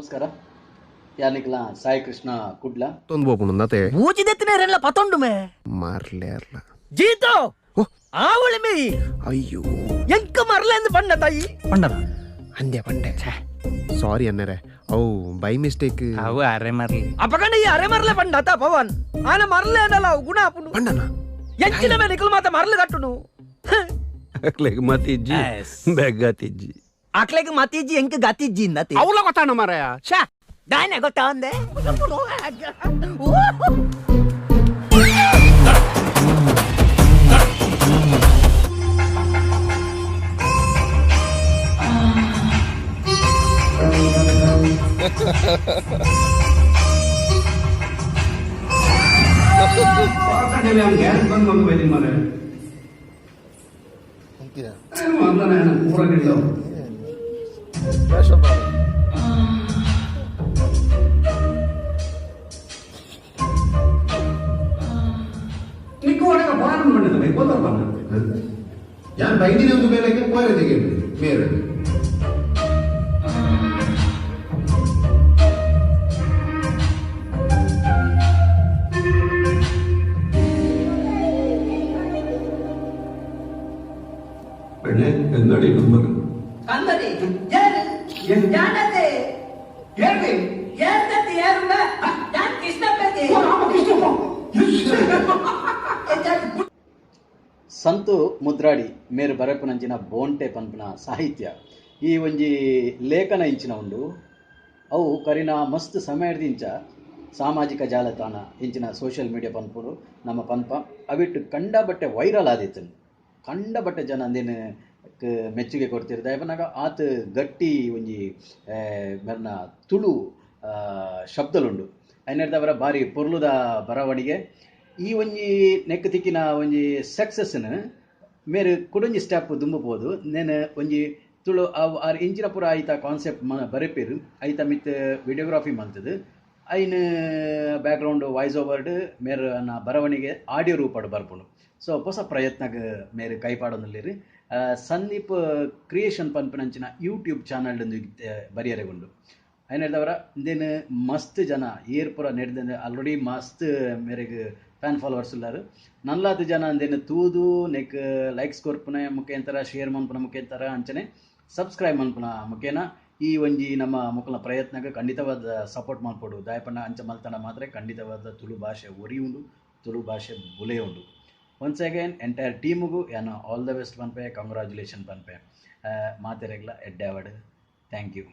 ನಮಸ್ಕಾರ ಯಾನಿಕ್ಲ ಸಾಯಿ ಕೃಷ್ಣ ಕುಡ್ಲ. ತೊಂದು ಪೋಪುಂಡು ನತೆ. ಮೂಜಿದೆತ್ತಿನ ರೆಲ್ಲ ಪತೊಂಡು ಮೇ. ಮಾರ್ಲೇರ್ಲ. ಜೀತೋ. ಓ. ಆವಳಿ ಮೇ. ಅಯ್ಯೋ. ಎಂಕ ಮರ್ಲೆಂದು ಬಣ್ಣ ತಾಯಿ ಪಂಡನ. ಅಂದೆ ಪಂಡೆ, ಸಾರಿ ಅನ್ನರೆ, ಅವು ಬೈ ಮಿಸ್ಟೇಕ್. ಅವು ಅರೆ ಮರ್ಲಿ. ಅಪಗಂಡ ಈ ಅರೆ ಮರ್ಲೆ ಪಂಡ ಅತ ಪವನ್ ಆನ ಮರ್ಲೆ ಅನ್ನಲ್ಲ ಅವು ಗುಣ ಆಪುಂಡು. ಪಂಡನ. ಎಂಚಿನ ಮೇಲೆ ನಿಕುಲು ಮಾತ ಮರ್ಲು ಕಟ್ಟುನು. ಅಕ್ಲೆಗ್ ಮತಿಜ್ಜಿ, ಬೆಗ್ಗತಿಜ್ಜಿ. ಅಕ್ಲೆಗ್ ಮತಿಜ್ಜಿ, ಎಂಕ್ ಗತಿಜ್ಜಿ ಇಂದತಿ. ಅವಲ ಗೊತ್ತಾಣ ಮಾರಾಯ, ಶ್ಯಾ. ದಾನೆ ಗೊತ್ತಾ ಅಂದೆ. ಯಾನ್ ಬೈದಿನ ಒಂದು ಬೇಲೆಗೆ ಪೋಯರೆ ಮೇರೆ. പെണ്ണെ, എന്താടി നമ്പർ? ಕಂದನಿ ಏರು ಜಾನತೆ ಏರ್ವಿ ಏರ್ತತಿ ಏರುಂಬ ಜಾನ್ ಕೃಷ್ಣಪ್ಪತಿ. ಸಂತು ಮುದ್ರಾಡಿ ಮೇರು ಬರಪುನಂಚಿನ ಬೋಂಟೆ ಪನ್ಪುನ ಸಾಹಿತ್ಯ ಈ ಒಂಜಿ ಲೇಖನ ಇಂಚಿನ ಉಂಡು. ಅವು ಕರಿನ ಮಸ್ತ್ ಸಮಯದಿಂಚ ಸಾಮಾಜಿಕ ಜಾಲತಾಣ ಇಂಚಿನ ಸೋಷಿಯಲ್ ಮೀಡಿಯಾ ಪನ್ಪುನು ನಮ್ಮ ಪನ್ಪ ಅವಿಟ್ಟು ಕಂಡಬಟ್ಟೆ ವೈರಲ್ ಆದಿತ್ತು. ಕಂಡಬಟ್ಟೆ ಜನ ಅಂದೇನು ಮೆಚ್ಚುಗೆ ಕೊಡ್ತಿರ್ ದಾಯಪನಾಗ ಆತ್ ಗಟ್ಟಿ ಒಂಜಿ ಮೆರ್ನ ತುಳು ಶಬ್ದಲುಂಡು. ಐನೆಡ್ದವರ ಬಾರಿ ಪೊರ್ಲುದ ಬರವಣಿಗೆ. ಈ ಒಂಜಿ ನೆಕ್ ತಿಕ್ಕಿನ ಒಂಜಿ ಸಕ್ಸಸ್ನ ಮೇರು ಕುಡೊಂಜಿ ಸ್ಟೆಪ್ ದುಂಬು ನೇನು ಒಂಜಿ ತುಳು ಅವು ಆರ್ ಇಂಚಿನ ಪೂರ ಐತ ಕಾನ್ಸೆಪ್ಟ್ ಮ ಬರೆಪೇರು, ಐತ ಮಿತ್ ವಿಡಿಯೋಗ್ರಫಿ ಮಲ್ತದು, ಐನ್ ಬ್ಯಾಕ್ಗ್ರೌಂಡ್ ವಾಯ್ಸ್ ಓವರ್ಡ್ ಮೇರ್ ನ ಬರವಣಿಗೆ ಆಡಿಯೋ ರೂಪಡ್ ಬರ್ಪುಂಡು. ಸೊ ಹೊಸ ಪ್ರಯತ್ನಗ್ ಮೇರ್ ಕೈಪಾಡೊಂದುಲ್ಲೆರ್. ಸಂದೀಪ್ ಕ್ರಿಯೇಷನ್ ಪನ್ಪಿನಂಚಿನ ಯೂಟ್ಯೂಬ್ ಚಾನಲ್ ಬರಿಯರೆಗುಂಡು. ಐನೆಡ್ದವರ ಇಂದೇನು ಮಸ್ತ್ ಜನ ಏರ್ ಪೂರ ನೆಡ್ದ ಆಲ್ರೆಡಿ ಮಸ್ತ್ ಮೇರೆಗ್ ಫ್ಯಾನ್ ಫಾಲೋವರ್ಸ್ ಉಲ್ಲಾರು. ನಲ್ಲಾತ್ ಜನ ಅಂದೇನು ತೂದು ನೆಕ್ ಲೈಕ್ಸ್ ಕೊರ್ಪುನ ಮುಖೇಂತರ, ಶೇರ್ ಮನ್ಪುನ ಮುಖೇಂತರ, ಅಂಚನೆ ಸಬ್ಸ್ಕ್ರೈಬ್ ಮನ್ಪುನ ಮುಖೇನ ಈ ಒಂಜಿ ನಮ್ಮ ಮುಖಲ ಪ್ರಯತ್ನಕ್ಕೆ ಖಂಡಿತವಾದ ಸಪೋರ್ಟ್ ಮಲ್ಪೊಡು. ದಾಯಪಣ್ಣ ಅಂಚ ಮಲ್ತನ ಮಾತ್ರ ಖಂಡಿತವಾದ ತುಳು ಭಾಷೆ ಒರಿಯುಂಡು, ತುಳು ಭಾಷೆ ಬುಲೆಯುಂಡು. ಒನ್ಸ್ ಅಗೈನ್ ಎಂಟೈರ್ ಟೀಮುಗು ಯಾನ್ ಆಲ್ the best ಪನ್ಪೆ, ಕಂಗ್ರಾಚುಲೇಷನ್ ಪನ್ಪೆ. ಮಾತೆರೆಗ್ಲ ಎಡ್ಡೆ ಆವಡ್. Thank you.